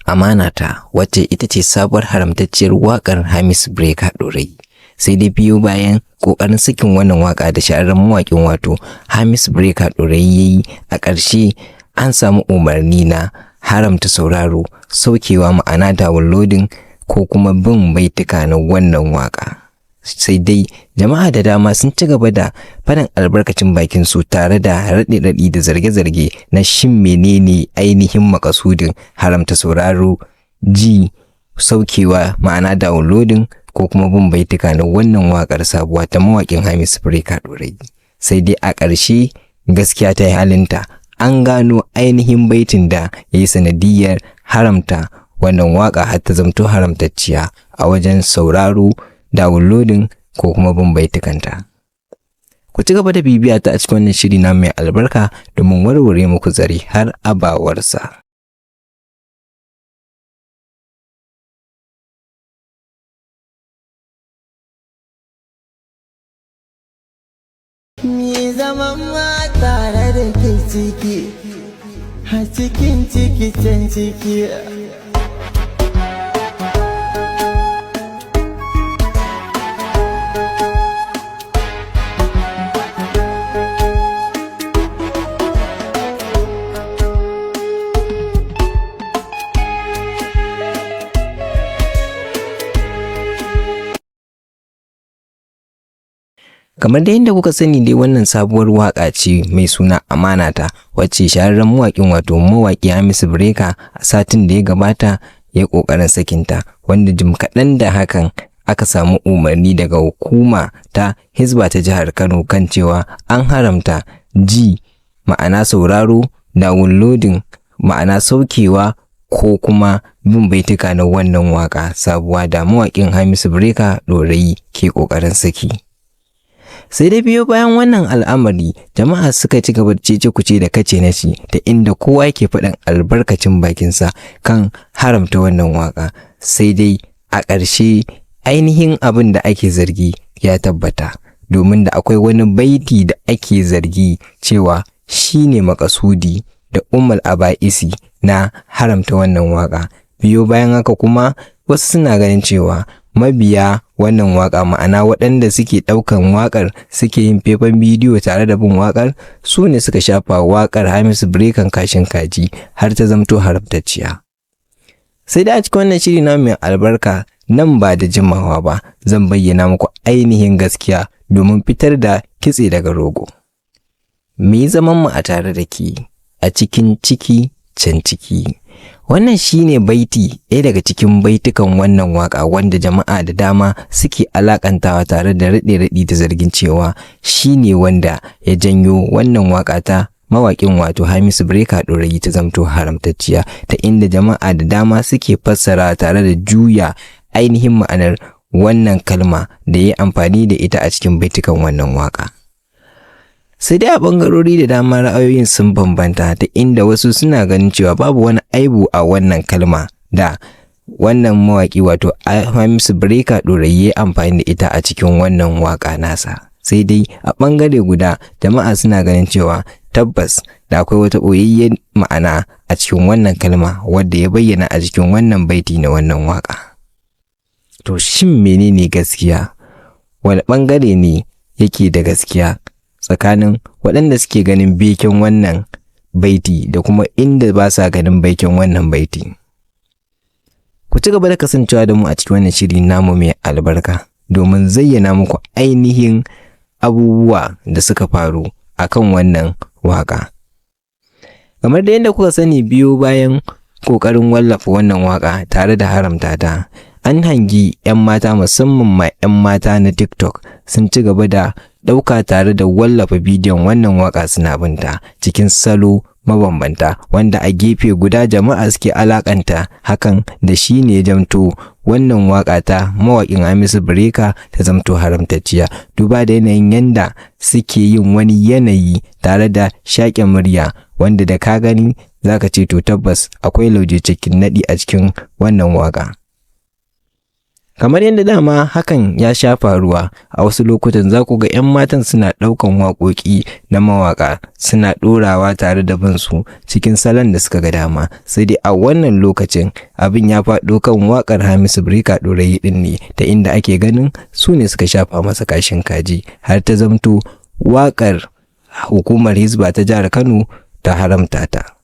Amanata, wacce ita ce sabuwar haramtacciyar waƙar Hamisu Breaker Ɗorayi. Sai dai biyo bayan ƙoƙarin sakin wannan waƙa da shahararren mawaƙin wato Hamisu Breaker Ɗorayi ya yi, a ƙarshe an samu umarni na haramta sauraro, saukewa ma'ana downloading ko kuma bin baituka na wannan waƙa. Sai dai jama'a da dama sun ci gaba da faɗin albarkacin bakin su tare da raɗe-raɗi da zarge-zarge na shin menene ainihin makasudin haramta sauraro, ji, saukewa ma'ana downloading ko kuma bin baituka na wannan waƙar sabuwa ta mawaƙin Hamisu Breaker Ɗorayi. Sai dai a ƙarshe gaskiya ta yi halinta, an gano ainihin baitin da ya yi sanadiyyar haramta wannan waƙa har ta zamto haramtacciya a wajen sauraro, downloading ko kuma bin baitukanta. Ku ci gaba da bibiya ta a cikin wannan shiri na mai albarka domin warware muku zare har abawarsa. Mi zaman ma tare da ke ciki, a cikin ciki can ciki. Kamar da yadda kuka sani dai, wannan sabuwar waƙa ce mai suna Amanata, wacce shahararren mawaƙin wato mawaƙi Hamisu Breaker a satin da ya gabata ya ƙoƙarin sakinta, wanda jim kaɗan da hakan aka samu umarni daga hukuma ta Hizba ta jihar Kano kan cewa an haramta ji ma'ana sauraro, downloading ma'ana saukewa ko kuma bin baituka na wannan waƙa sabuwa da mawaƙin Hamisu Breaker Ɗorayi ke ƙoƙarin saki. Sai dai biyo bayan wannan al'amari, jama'a suka ci gaba da cece kuce da kace na ci, da inda kowa yake faɗin albarkacin bakinsa kan haramta wannan waka. Sai dai a ƙarshe ainihin abin da ake zargi ya tabbata, domin da akwai wani baiti da ake zargi cewa shine makasudi da ummul aba'isi na haramta wannan waka. Biyo bayan haka kuma wasu suna ganin cewa mabiya wannan waka, ma'ana waɗanda suke ɗaukan wakar suke yin faifan bidiyo tare da bin wakar, su ne suka shafa wakar Hamisu Breaker kashin kaji har ta zamto haramtacciya. Sai da a cikin wannan shiri na mai albarka, nan ba da jimawa ba zan bayyana muku ainihin gaskiya domin fitar da kitse daga rogo. Mu yi zaman mu a tare da ke a cikin ciki can ciki. Wannan shine baiti ɗaya daga cikin baitukan wannan waƙa wanda jama'a da dama suke alakantawa tare da raɗe-raɗi da zargin cewa shine wanda ya janyo wannan waƙa ta mawaƙin wato Hamisu Breaker Ɗorayi ta zamto haramtacciya, ta inda jama'a da dama suke fassara tare da juya ainihin ma'anar wannan kalma da ya amfani da ita a cikin baitukan wannan waƙa. Sai dai a ɓangarori da dama ra'ayoyin sun bambanta, ta inda wasu suna ganin cewa babu wani aibu a wannan kalma da wannan mawaƙi wato Hamisu Breaker Ɗorayi ya amfani da ita a cikin wannan waƙa nasa. Sai dai a ɓangare guda jama'a suna ganin cewa tabbas da akwai wata ɓoyayyen ma'ana a cikin wannan kalma wadda ya bayyana a cikin wannan baiti na wannan waƙa. To shin menene gaskiya? Wani ɓangare ne yake da gaskiya tsakanin waɗanda suke ganin beken wannan baiti da kuma inda ba sa ganin baikin wannan baiti? Ku ci gaba da kasancewa da mu a cikin wannan shiri namu mai albarka domin zayyana muku ainihin abubuwa da suka faru akan wannan waƙa. Kamar da yadda kuka sani, biyo bayan ƙoƙarin wallafa wannan waƙa tare da haramta ta, an hangi 'yan mata, musamman ma 'yan mata na TikTok, sun ci gaba da ɗauka tare da wallafa bidiyon wannan waƙa suna binta cikin salo mabambanta, wanda a gefe guda jama'a suke alakanta hakan da shi ne jamto wannan waƙa ta mawaƙin Hamisu Breaker ta zamto haramtacciya, duba da yanayin yanda suke yin wani yanayi tare da shaƙe murya wanda da ka gani zaka ce to tabbas akwai lauje cikin naɗi a cikin wannan waƙa. Kamar yadda dama hakan ya sha faruwa a wasu lokutan, za ku ga 'yan matan suna ɗaukan waƙoƙi na mawaƙa suna ɗorawa tare da bin su cikin salon da suka ga dama. Sai dai a wannan lokacin abin ya faɗo kan waƙar Hamisu Breaker Ɗorayi ɗin ne, ta inda ake ganin su ne suka shafa masa kashin kaji har ta zamto waƙar hukumar Hizba ta jihar Kano ta haramta ta.